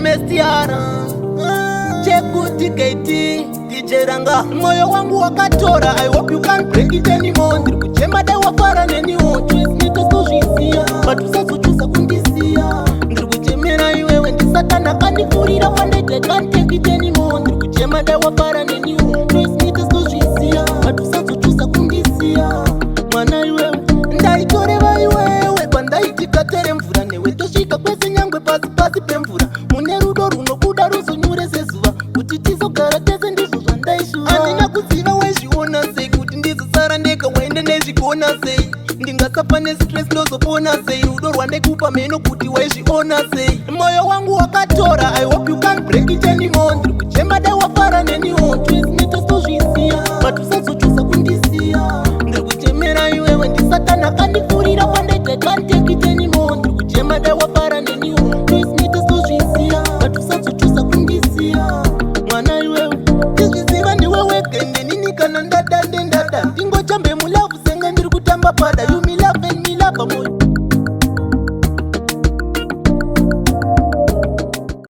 MSTR chekuti KT DJ Ranga. Moyo wangu wakatora, I hope you can't break it anymore. Ndiri kuchema, dai wafara neniwo. Choice nditozozvisiya, but usazochuza kundisiya. Ndiri kuchemera iwewe, ndisatana akandifurira pandaita. Can't take it anymore. Ndiri kuchema, dai wafara neniwo. Choice nditozozvisiya, but usazochuza kundisiya, mwana iwewe. Ndaitoreva iwewe pandaitika tere mvura newe, tosvika kwese, nyangwe pasi pasi pemvura. Mune rudo runobuda ruzonyure sezuva, kuti tizogara tese, ndizvo zvandaishuva. Handina kuziva waizviona sei kuti ndizosara ndega, waende ndezvigona sei? Ndingasafa nestress, ndozopona sei? Rudo rwandekupa mheno kuti waizviona sei? Moyo wangu wakatora, I hope you can't break it anymore. Ndiri kuchema, dai wafara neniwo. Choice nditozozvisiya, but usazochuza kundisiya. Ndiri kuchemera iwewe, ndisatana akandifurira pandaita. Can't take it anymore. Ndiri kuchema, dai wafara neniwo. Choice nditozozvisiya, but usazochuza kundisiya, mwana iwewe. Ndizviziva ndiwe wega nenini, kana ndada ndendada, ndingochambe mulove senge ndiri kutamba pada.